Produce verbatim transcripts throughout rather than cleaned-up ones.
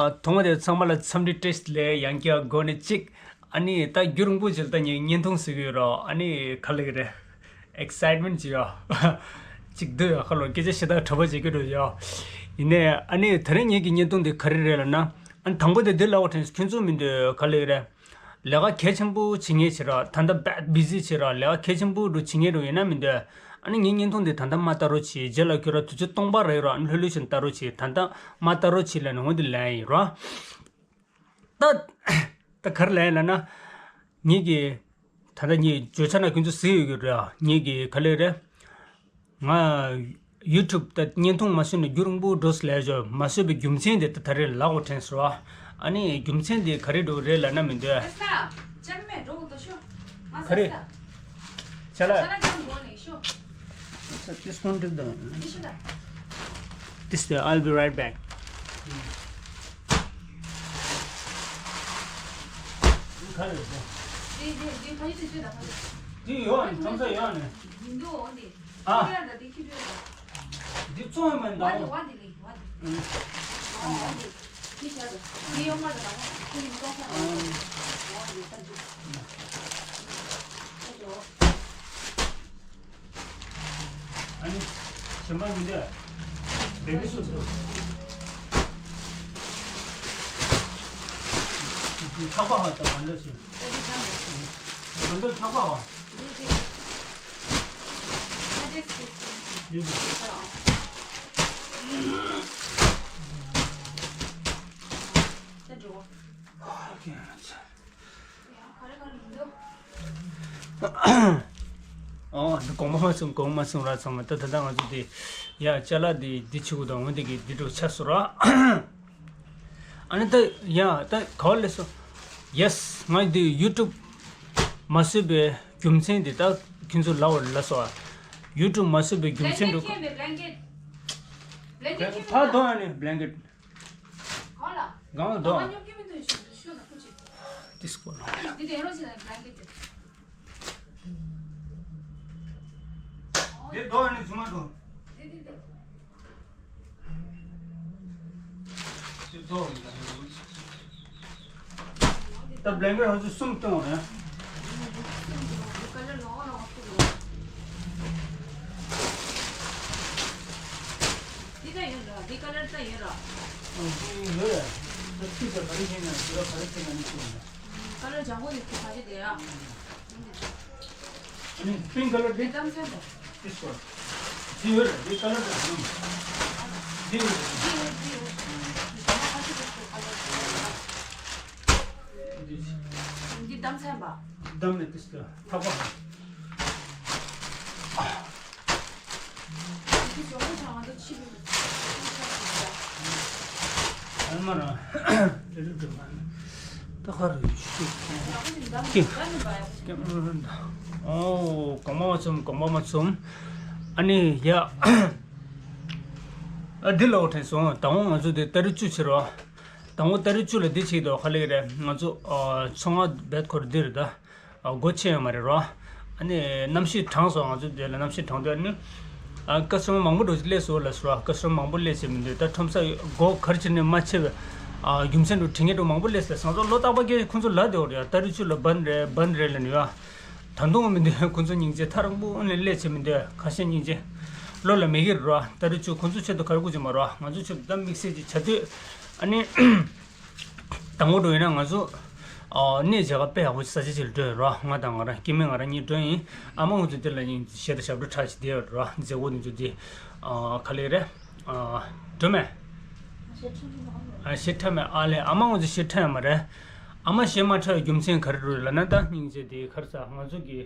ཨ། ཐོག་མ་དེ་ཚང་མ་ལ་འཚམས་འདྲི་བཀྲ་ཤིས་བདེ་ལེགས། ཡང་བསྐྱར་འགོ་ནས་གཅིག་ཨ་ནི་ད་རྒྱུན་རིང་པོ་ཞིག་ལ་ད་ངས་བརྙན་ཐུང་གཟིགས་ཡོད་རོགས། ཨ་ནི་ག་ལེགས་རེད། ཨེག་སའིཊ་མེན་ཊི་ཅིག་ཡོད། གཅིག་སྡོད་ཡོད་ཁ་ལོ། སྐད་ཆ་ཞེ་དྲག་གྲགས་པ་བྱེད་ཀྱི་འགྲོ་ཡོད། ཡིན་ནའི་ཨ་ནི་དེ་རིང་ངེད་ཀྱི་བརྙན་ཐུང་དེ་ག་རེ་རེད་ལབ་ན། ཨ་ནི་དང་པོ་དེ་འདི་ལབ་དགོས་དྲན་སོང་། ཁྱོད་ཚོ་མི་འདོད་ག་ལེགས་རེད། ལས་ཀ་གལ་ཆེན་པོ་བྱེད་མཁན་བྱེད་རོགས། ད་ལྟ་བྷེད་བི་ཟི་བྱེད་རོགས། ལས་ཀ་གལ་ཆེན་པོ་འདྲ་བྱེད་མཁན་འདྲ་ཡིན་ན་མི་འདོད། ཨ་ནི་ངའི་བརྙན་ཐུང་འདི་ད་ལྟ་མ་ལྟ་རོགས་བྱེད། རྗེས་ལ་ཁྱོད་རང་དུས་ཚོད་སྟོང་པ་རག་རོགས། ཨ་ནི་ལྷོད་ལྷོད་བྱས་ནས་ལྟ་རོགས་བྱེད། ད་ལྟ་མ་ལྟ་རོགས་བྱེད་ལབ་ནས་འོ་འདི་ལབ་ཡིན་རོགས། ད་ད་ག་རེ་ལབ་ཡིན་ལབ་ན། ངེད་ཀྱི་ད་ལྟ་ངས་བརྗོད་བྱ་ན་ཁྱོད་ཚོ་གཟིགས་ཡོད་ཀྱི་རེད། ངེད་ཀྱི་ག་ལེགས་རེད། ང་ཡུ་ཊུབ་ད་བརྙན་ཐུང་མ་བཟོས་ནས་རྒྱུན་རིང་པོ་འགྲོ་སོང་ལབ་ཡོད། མ་བཟོས་པའི་རྒྱུ་མཚན་དེ་ད་ད་རེས་ལབ་དགོས་དྲན་སོང་། ཨ་ནི་རྒྱུ་མཚན་དེ་ག་རེ་འདྲ་རེད་ལབ་ན་མི་འདོད། ག་རེ། ཅ་ལག This one take the, this, uh, I'll be right back. འདི་ཡོད་ནི་ཁྲོམ་ས་ཡོད་ནི། ཨ། འདི་བཙོང་ཡོད་མ་འདུག་ཨ་ནི་གཞན་པ་མི་འདུག་བེ་བི་སུ་ཊི། ཚགས་པར་ཧ་ད་གང་འདྲ་ཞིག་གང་འདྲ་ཚགས་པར་ཧ། འདི་འདི། ཨོ། འདི་གོང་མ་མ་སོང་། གོང་མ་སོང་ར་ཚང་མ། ད་ད་ལྟ་ང་ཚོ་འདི་ཡ་ཅ་ལག་འདི་འདི་བྱེད་དགོས་དང་འོ་འདི་གི་འདི་འགྲོ་ཆ་སོ་ར། ཨ་ནི་ད་ཡ་ད་ག་བ་ལས་སོ། ཡེ་སི། ང་འདི་ཡུ་ཊུབ་མ་བཟོས་པའི་རྒྱུ་མཚན་འདི་ད་ཁྱོད་ཚོ་ལབ་པ་ལ་སོ། ཡུ་ཊུབ་མ་བཟོས་པའི་རྒྱུ་མཚན་འདི། ཕར་འདོན་ཨ་ནི་བྷི་ལེང་ཀེཊ། གང་ལ་འདོན། This one. འདི་འདོན་ཨ་ནི་ཚུར་མ་འདོན། འདི་འདོན། ད་བྷི་ལེང་ཀེཊ་ཧ་ཅང་གསུམ་བཏོན་རེད། འདི་ད་ཡོད་ར། འདི་ཀ་ལར་ད་ཡོད་ར། འདི་ཡོད་ར། ད་ཚིག་ད་ག་རེ་བྱས་ན་འདི་ལ་ག་རེ་བྱས་ན་ནི་ཚིག་ཡོད་ར། ཀ་ལར་ལྗང་གུ་འདི་ཚིག་ག་རེ་དེ་ཡ། ཨ་ནི་པིང་ཀ་ལར་འདི། འདི་གཏམ་སེམས་པ། This one. འདི་ཡོད་རེད། འདི་ཀ་ལར་དང་འདི་ཡོད་རེད། འདི་ཡོད་རེད། འདི་ཡོད་རེད། ཨ་ཁ་ཤས་ཀ་ལར་འདི། འདི་གཏམ་སེམས་པ། འདི་གཏམ་ནས་ཏིས་ཀ་ཐག་པ། ཨ་མ་ར། ད་ག་རུ་ཤི། ཀི། ཀི། ཨོ། གོང་མ་མ་ཚུམ། གོང་མ་མ་ཚུམ། ཨ་ནི་ཡ། ཨ་འདི་ལ་འོ་དྲན་སོང་། དང་པོ་ང་ཚོ་དེ་ཏ་རིག་བཅུ་བྱེད་རོགས། དང་པོ་ཏ་རིག་བཅུ་ལ་འདི་བྱེད་དོ་ག་ལེགས་རེད། ང་ཚོ་ཨ་ཚོང་ང་བེད་ཁོར་འདི་རེད་ད། ཨ་སྒོ་ཕྱེ་ཡོད་མ་རེད་རོ། ཨ་ནི་གནམ་གཤིས་གྲང་སོང་། ང་ཚོ་དེ་ལ་གནམ་གཤིས་གྲང་དུས་ཨ་ནི། ཨ་ཀ་སི་ཊ་མར་མང་པོ་འགྲོ་སླེབས་སོང་ལབ་སོང་། ཀ་སི་ཊ་མར་མང་པོ་སླེབས་ཟེར་མི་འདུག་ད་ཁྲོམ་ས་སྒོ་ག་རེ་བྱས་ནས་མ་ཕྱེ་བའི་ཨ་རྒྱུ་མཚན་འགྲོ་དྲི་ངན་འགྲོ་མང་པོ་སླེབས་སོང་། ང་ཚོ་ལོ་རྟག་པར་ཀྱི་ཁོང་ཚོ་ལབ་བསྡད་ཡོད་རེད། ཏ་རིག་བཅུ་ལ་བན་རེད། བན་རེད་ལབ་ནས་ཡོད། ད་དུང་མི་འདུག་ཁོང་ཚོ་སྙིང་རྗེ། ཐག་རིང་པོ་ནས་སླེབས་བྱས་མི་འདུག་ཁ་ཤས་སྙིང་རྗེ། བློ་ལ་མི་འགྱུར་རོ། ཏ་རིག་བཅུ་ཁོང་ཚོ་ཆེད་དུ་ག་རེ་དགོས་ཀྱི་མ་རོ། ང་ཚོ་ཆེད་དུ་ད་དམིགས་བསལ་གྱི་བྱ་དུས་ཨ་ནི། དང་པོ་འགྲོ་ཡིན་ན་ང་ཚོ་ཨ་གནས་མཇལ་ཁ་དཔེ་ཡག་པོ་ཞིག་ས་ཆ་ཅིག་ལ་འགྲོ་ཡོད་རོ། ང་དང་ང་རང་སྐྱེ་དམན་ང་རང་གཉིས་འགྲོ་ཡིན། ཨ་མ་ང་ཚོ་འདི་ལ་ཡིན་གཞས་དང་ཞབས་བྲོ་འཁྲབ་ཅིག་བསྡད་ཡོད་རོ། མཛད་སྒོ་འདི་ཚོ་འདི་ཨ་ག་ལེགས་རེད། ཨ་འགྲོ་མེད། ཨ་གཞས་འཁྲབ་མེད། ཨ་ལས་ཨ་མ་ང་ཚོ་གཞས་འཁྲབ་ཡོད་མ་རེད། ཨ་མ་གཞས་མ་འཁྲབ་པའི་རྒྱུ་མཚན་ག་རེ་རེད་ལབ་ན། ད་སྙིང་རྗེ་དེ་ག་རེ་ཟ། ང་ཚོ་གི་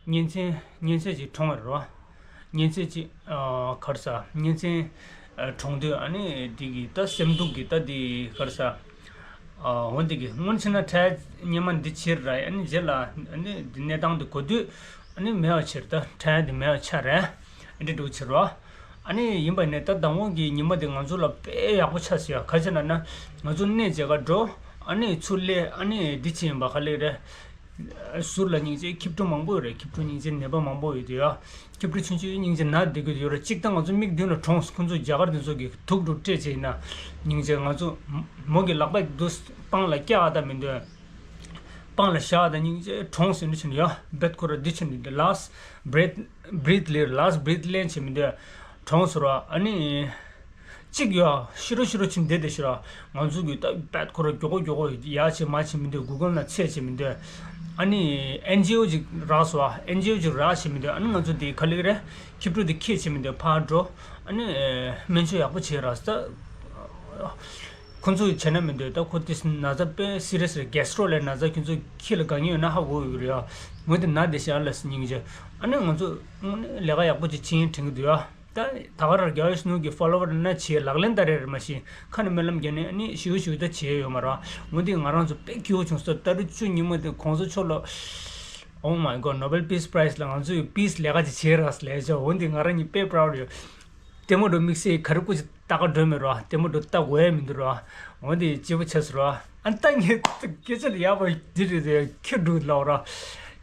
གཉེན་ཚན་གཉེན་ཚན་ཅིག་གྲོངས་པ་རེད་རོ། གཉེན་ཚན་ཅིག་ཨ་ག་རེ་ཟ། གཉེན་ཚན་ཨ་གྲོངས་དུས་ཨ་ནི་འདི་གི་ད་སེམས་སྡུག་གི་ད་འདི་ག་རེ་ཟ། ཨ་འོ་འདི་གི་སྔོན་ཕྱི་ན་འཕྲལ་སྔོན་མ་འདི་ཕྱིར་ར། ཨ་ནི་རྗེས་ལ་ཨ་ནི་འདི་གནས་སྟངས་འདི་གོ་དུས་ཨ་ནི་མེད་པ་ཕྱིར། ད་འཕྲལ་འདི་མེད་པ་ཆགས་རེད། ཨ་འདི་འགྲོ་ཕྱིར་རོ། ཨ་ནི་ཡིན་པ་ནས་ད་དང་པོ་གི་ཉི་མ་འདི་ང་ཚོ་ལ་དཔེ་ཡག་པོ་ཆགས་སོང་ཡ། ག་རེ་ཟེར་ན་ན་ང་ཚོ་གནས་མཇལ་ཁ་འགྲོ། ཨ་ནི་ཚུར་སླེབས། ཨ་ནི་འདི་ཕྱིན་པ་ག་ལེགས་རེད། ཟུར་ལ་སྙིང་རྗེ་ཁྱི་ཕྲུག་མང་པོ་ཡོད་རེད། ཁྱི་ཕྲུག་སྙིང་རྗེ་ནད་པ་མང་པོ་ཡོད་དེ་ཡ། ཁྱི་ཕྲུག་ཆུང་ཆུང་སྙིང་རྗེ་ན་བསྡད་ཀྱི་ཡོད་རེད། གཅིག་ད་ང་ཚོ་མིག་མདུན་ལ་གྲོངས་སོང་། ཁོ་ཚོ་རྒྱ་གར་དེ་ཚོ་གི་དུག་དུག་སྤྲད་བྱས་ཡིན་ན་སྙིང་རྗེ། ང་ཚོ་མོ་གི་ལག་པ་དུ་སྤང་ལ་བཀྱག་ད་མི་འདོད། སྤང་ལ་བཞག་ད་སྙིང་རྗེ་གྲོངས་སོང་འདི་ཕྱིན་ཡ། བེད་ཁོ་ར་འདི་ཕྱིན་འདི་last breath breath ལེར་last breath ལེན་བྱེད་མི་འདོད། གྲོངས་སོང་ར། ཨ་ནི། གཅིག་ཡོད། ཤི་རོ་ཤི་རོ་ཕྱིན་བསྡད་བསྡད་ཤི་ར། ང་ཚོ་གི་ད་བད་ཁོ་ར་མགྱོགས་པོ་མགྱོགས་པོ་ཡར་བྱེད་མར་བྱེད་མི་འདོད། གུ་གལ་ནང་བཙལ་བྱེད་མི་འདོད། ཨ་ནི་ཨེན་ཇི་ཨོ་ཅིག་རག་སོང་། ཨེན་ཇི་ཨོ་ཅིག་རག་བྱེད་མི་འདོད། ཨ་ནི་ང་ཚོ་དེ་ག་ལེ་རེད། ཁྱི་ཕྲུག་དེ་འཁྱེར་བྱེད་མི་འདོད། ཕར་འགྲོ། ཨ་ནི་སྨན་བཅོས་ཡག་པོ་བྱེད་ར་ད། ཁོ་ཚོས་བྱས་ན་མི་འདོད། ད་ཁོ་དེ་ན་ཚ་དཔེ་སི་རི་ཡས་རེད། གེ་སི་ཊོ་ལའི་ན་ཚ། ཁྱོད་ཚོ་ཁྱི་ལ་དགའ་ཉེ་ཡོད་ན་ཧ་གོ་ཡོད་རེད་ཡ། ངོ་དེ་ན་དེ་ཤ་ལ་སྙིང་རྗེ། ཨ་ནི་ང་ཚོ་དངོས་གནས་ལས་ཀ་ཡག་པོ་ཅིག་བྱེད་ཡིན་དྲན་གྱི་འདུག་ཡ། ད་ད་ག་རང་རྒྱལ་བ་ཡིད་བཞིན་ནོར་བུ་གི་ཕོ་ལོ་ཝར་ན་བྱེད་ལག་ལེན་བསྟར་རེད་མ་གཞི་ཁ་ནས་སྨོན་ལམ་རྒྱག་ནས་ཨ་ནི་ཞུ་ཞུ་ད་བྱེད་ཡོད་མ་རེད། ངོ་དེ་ང་རང་ཚོ་དཔེ་སྐྱིད་པོ་བྱུང་སོང་། ད་རུ་བཅུ་ཉི་མ་དེ་གོང་ས་མཆོག་ལ། Oh my God, Nobel Peace Prize ལ་ང་ཚོས་པི་སི་ལས་ཀ་ཅིག་བྱེད་ར་ལས་ཆོག་འོ་འདི་ང་རང་གཉིས་དཔེ་པ་རའུ་ཌི་ཡོད། ལྟད་མོ་འགྲོ་དམིགས་བསལ་ག་རེ་སྐུ་ཅིག་ལྟ་ག་འགྲོ་མེད་རོ། ལྟད་མོ་འགྲོ་ལྟ་དགོས་ཡ་མི་འདུག་རོ། འོ་འདི་སྐྱིད་པོ་ཆགས་སོང་རོ། ཨ་ནི་ད་ངས་སྐད་ཆ་ལ་ཡག་པ་འདི་རེད་དེ་ཁྱོད་འགྲོ་ལབ་རོ།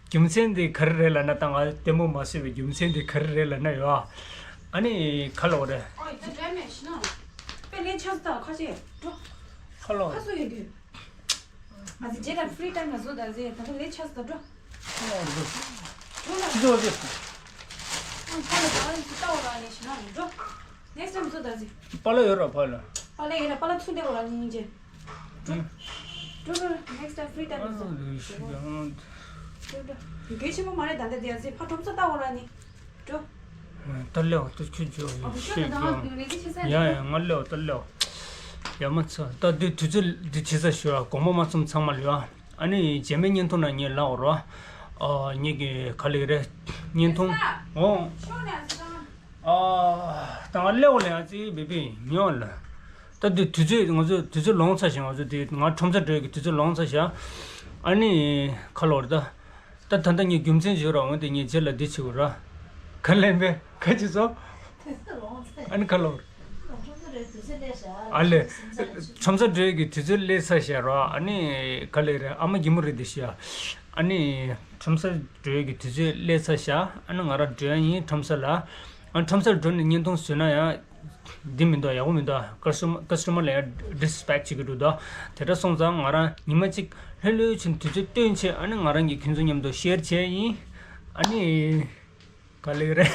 རྒྱུ་མཚན་འདི་ག་རེ་རེད་ལབ་ན། ད་ང་ལྟད་མོ་མ་བཟོས་པའི་རྒྱུ་མཚན་འདི་ག་རེ་རེད་ལབ་ན་ཡོ། ཨ་ནི་ག་ལབ་རེད། ཨོ་ད་འགྲོ་མེད་ཤི་ན། དཔེ་ལས་ཆགས་སུ་ད་ཁ་ཤས་འགྲོ། ག་ལབ། ཁ་སོ་ཡོད་རྒྱུ། ཨ་ཙི་རྗེས་ལ་ཕི་རི་ཊའིམ་ལ་བཟོ་ད་ཟེར། ད་ལྟ་ལས་ཆགས་སུ་ད་འགྲོ། འགྲོ་ལ། ཅི་ཟེར་བ་ཟེར། ཨང་ཁ་ལ་ད་ལ་ཅི་ལྟ་བ་ར་ལས་ཤི་ན་འགྲོ། ནེགསི་ཊའིམ་བཟོ་ད་ཟེར། པཱ་ལགས་ཡོད་ར་པཱ་ལགས། པཱ་ལགས་ཡོད་ར་པཱ་ལགས་ཚུར་འདེད་བ་ར་སྙིང་རྗེ། འགྲོ། འགྲོ་འགྲོ་ནེགསི་ཊའིམ་ཕི་རི་ཊའིམ་བཟོ། འགྲོ་འགྲོ། གལ་ཆེན་པོ་མ་རེད་ད་ལྟ་དེ་ཡ་ཟེར། ཕར་ཁྲོམ་ས་ལྟ་བ་ར་ནི། འགྲོ། ད་ལེའོ་ད་ཁྱོད་འཇོག་ཨ་ཁྱོད་ཤོད་ད་ཀྱང་། ང་ལས་ཀྱི་ཆེ་ས་ཡ་ཡ་ང་ལེའོ་ད་ལེའོ། ཡ་མ་ཚ་ད་དུས་དུས་ཚོད་འདི་བྱེད་ས་ཞུ་ཨ། དགོངས་པ་མ་ཚོམ་ཚང་མ་ལེའོ་ཨ། ཨ་ནི་རྗེས་མའི་བརྙན་ཐུང་ནང་ངས་ལབ་རོ། ཨ་ངེད་ཀྱི་ག་ལེ་རེད། བརྙན་ཐུང་། ཨོ། ཤོག་ནས་ཨ་ཙི་ད། ཨ་ད་ང་ལེའོ་ལེ་ཨ་ཙི་བི་བི་ཉོ་ལ། ད་དུས་དུས་ཚོད་ང་ཚོ་དུས་ཚོད་ལོངས་ཚར་ཞིང་ང་ཚོ་དེ་ང་ཁྲོམ་ས་འགྲོ་ཡ་གི་དུས་ཚོད་ལོངས་ཚར་ཞིང་། ཨ་ནི་ག་ལེའོ་རེད་ད། ད་ད་ལྟ་ངས་རྒྱུ་མཚན་བརྗོད་རོགས། འོན་ཏེ་ངས་རྗེས་ལ་འདི་བྱེད་དགོས་ར། ག་ལེན་པས་ག་ཅི་སོ། ཨ་ནི་ག་ལེར། ཨ་ལེ། ཁྲོམ་ས་འགྲོ་ཡས་ཀྱི་དུས་ཚོད་སླེབས་ཚར་ཤག་ར། ཨ་ནི་ག་ལེ་རེད། ཨ་མ་གི་མོ་རེད་དེ་ཤག་ཨ་ནི་ཁྲོམ་ས་འགྲོ་ཡས་ཀྱི་དུས་ཚོད་སླེབས་ཚར་ཤག་ཨ་ནི་ང་རང་འགྲོ་ཡ་ཡིན་ཁྲོམ་ས་ལ། ཨ་ཁྲོམ་སར་འགྲོ་ནས་བརྙན་ཐུང་བཟོས་ན་ཡང་། འདི་མི་འདུག་ཡག་པོ་མི་འདུག་ཀ་སི་ཊ་མར་ཀ་སི་ཊ་མར་ལ་ཡང་ཌི་སི་རི་སི་པེག་ཊི་བྱེད་ཀྱི་འདུག་ད་དེ་འདྲ་སོང་ཙང་ང་རང་ཉི་མ་གཅིག་ལྷོད་ལྷོད་བྱས་ནས་དུས་ཚོད་བཏོན་བྱས། ཨ་ནི་ང་རང་གིས་ཁྱོད་ཚོ་མཉམ་དུ་ཤེར་བྱས་ཡིན། ཨ་ནི་ག་ལེ་རེད།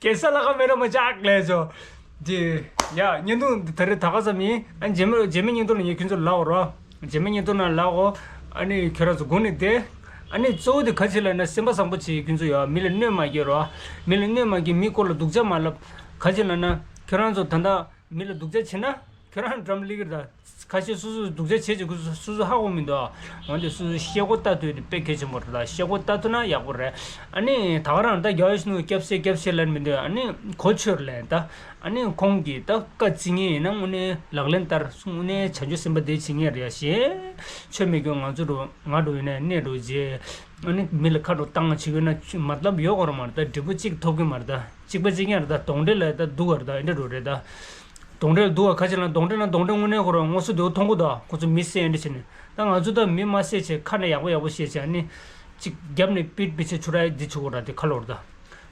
གེ་སར་ལ་ཁ་མེད་ན་མ་ཆག་ལས་ཆོ། དེ་ཡ་བརྙན་ཐུང་འདི་ད་རེས་ད་ག་ཙམ་ཡིན། ཨ་རྗེས་མ་རྗེས་མའི་བརྙན་ཐུང་ལ་ངས་ཁྱོད་ཚོ་ལབ་རོགས། རྗེས་མའི་བརྙན་ཐུང་ནང་ལབ་གོ་ཨ་ནི་ཁྱོད་རང་ཚོ་སྒུག་ནས་བསྡད། ཨ་ནི་གཙོ་བོ་དེ་ག་ཅི་ལབ་ན་སེམས་པ་བཟང་པོ་བྱེད་ཁྱོད་ཚོ་ཡོད། མི་ལ་གནོད་མ་སྐྱེལ་རོགས། མི་ལ་གནོད་མ་སྐྱེལ། མི་སྐོར་ལ་སྡུག་ཅག་མ་ལབ། ག་ཅི་ལབ་ན་ཁྱོད་རང་ཚོ་ད་ལྟ་མི་ལ་སྡུག་ཅག་བྱེད་ན་ཁྱོད་རང་འགྲམ་སླེབས་ཀྱི་རེད། ཁ་ཤས་སོ་སོས་སྡུག་ཅག་བྱེད་ཅིག་སོ་སོ་ཧ་གོ་མི་འདུག་འོན་ཏེ་སོ་སོས་ཤེལ་སྒོ་ལྟ་ཐུབ་དེ་དཔེ་གལ་ཆེན་པོ་རེད། ད་ཤེལ་སྒོ་ལྟ་ཐུབ་ན་ཡག་པོ་རེད། ཨ་ནི་ད་ག་རང་ད་རྒྱལ་བ་ཡིད་བཞིན་ནོར་བུ་སྐྱབས་སེ་སྐྱབས་སེ་ལབ་མི་འདུག་ཨ་ནི་གོ་ཆོད་ལབ་ད། ཨ་ནི་ཁོང་གིས་ད་བཀའ་བརྩི་མཁན་ཡིན་ན་དངོས་གནས་ལག་ལེན་བསྟར་སོང་། དངོས་གནས་བྱང་ཆུབ་སེམས་དཔའ་དེ་བྱེད་མཁན་རེད་ཤེས། ཆོས་མི་སྐྱོན་ང་ཚོ་འགྲོ་ང་འགྲོ་ཡིན་ན་གནས་འགྲོ་རྗེས། ཨ་ནི་མི་ལ་ཁ་འགྲོ་བཏང་བྱེད་དགོས་ན་མ་ལབ་ཡོད་གོ་ར་མ་རེད། ད་འབྲས་བུ་གཅིག་ཐོབ་ཀྱི་མ་རེད། ད་གཅིག་པ་གཅིག་རྐྱང་རེད། ད་གདོན་འདྲེ་ལ་ད་སྡུག་ག་རེད། ད་འདྲེ་འགྲོ་རེད། ད་གདོན་འདྲེ་ལ་སྡུག་ག་ཁ་ཅིག་ལ་གདོན་འདྲེ་ལ་གདོན་འདྲེ་དངོས་གནས་ཁོ་རང་ངོ་སོ་དེ་མཐོང་གོ་ད་ཁོ་ཚོ་མི་བསད་འདྲ་བྱས་ནས། ད་ང་ཚོ་ད་མི་མ་བསད་བྱས་ཁ་ནས་ཡག་པོ་ཡག་པོ་བཤད་བྱས་ཨ་ནི། གཅིག་རྒྱབ་ནས་པིཊ་པི་ཆེ་ཆུ་ར་འདི་ཆུ་གོ་ར་དེ་ཁ་ལོར་ད།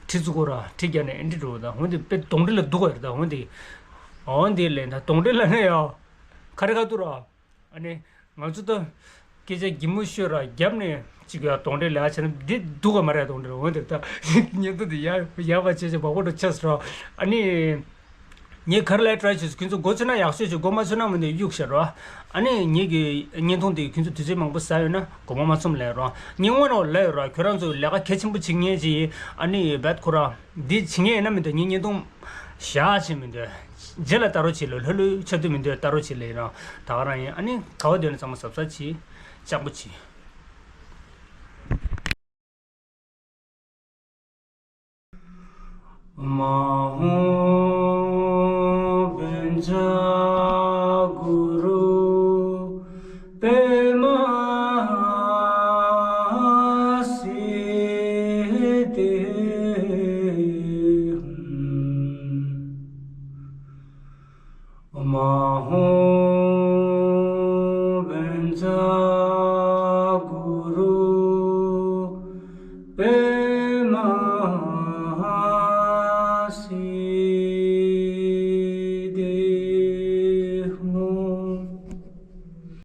ཁྲི་ཚུ་གོ་ར་ཁྲི་རྒྱབ་ནས་ཨེ་འདྲི་འགྲོ་ད། འོན་ཏེ་པེ་གདོན་འདྲེ་ལ་སྡུག་ག་རེད། ད་འོན་ཏེ། འོན་ཏེ་ལས་ད་གདོན་འདྲེ་ལ་ནས་ཡ། ཁ་རི་ཁ་ཐུ་ར། ཨ་ནི། ང་ཚོ་ད། སྐད་ཆ་གི་མུ་ཤོད་ར་རྒྱབ་ནས་གཅིག་ཡ་གདོན་འདྲེ་ལ་བྱས་ན་འདི་སྡུག་ག་མ་རེད། གདོན་འདྲེ་འོན་ཏེ་ད། ཉེ་དུ་འདི་ཡ་ཡ་བ་བྱས་བྱས་བ་གོ་འགྲོ་ཆས་ར། ཨ་ནི། ངས་ག་རེ་ལབ་ཊ་རའི་བྱས་སོང་། ཁྱོད་ཚོ་མགོ་ཚོས་ན་ཡག་ཤོས་བྱས། མགོ་མ་ཚོས་ན་མི་འདུག་གཡུག་བཞག་རོགས། ཨ་ནི་ངེད་ཀྱི་བརྙན་ཐུང་དེ་ཁྱོད་ཚོ་དུས་ཚོད་མང་པོ་ཟ་ཡོད་ན་དགོངས་པ་མ་ཚོམ་ལབ་རོགས། ངས་དངོས་གནས་ལབ་ཡོད་རོགས། ཁྱོད་རང་ཚོ་ལས་ཀ་གལ་ཆེན་པོ་བྱེད་མཁན་ཅིག་ཡིན། ཨ་ནི་བད་ཁོ་ར་འདི་བྱེད་མཁན་ཡིན་ན་མི་འདུག་ངས་བརྙན་ཐུང་བཞག་བྱས་མི་འདུག་རྗེས་ལ་ལྟ་རོགས་བྱེད་ལོ། ལྷོད་ལྷོད་ཆགས་དུས་མི་འདུག་ལྟ་རོགས་བྱེད་ལེ་ཡིན་རོགས། ད་ག་རང་ཡིན། ཨ་ནི་ག་བ་འདོད་ན་ཚང་མ་གཟབ་གཟབ་བྱེད། ལྕགས་པོ་བྱེད། མ་ཧོ་བན་ཇ་གུ་རུ་པདྨ་སིདྡྷི་ཧཱུྃ། མ་ཧོ།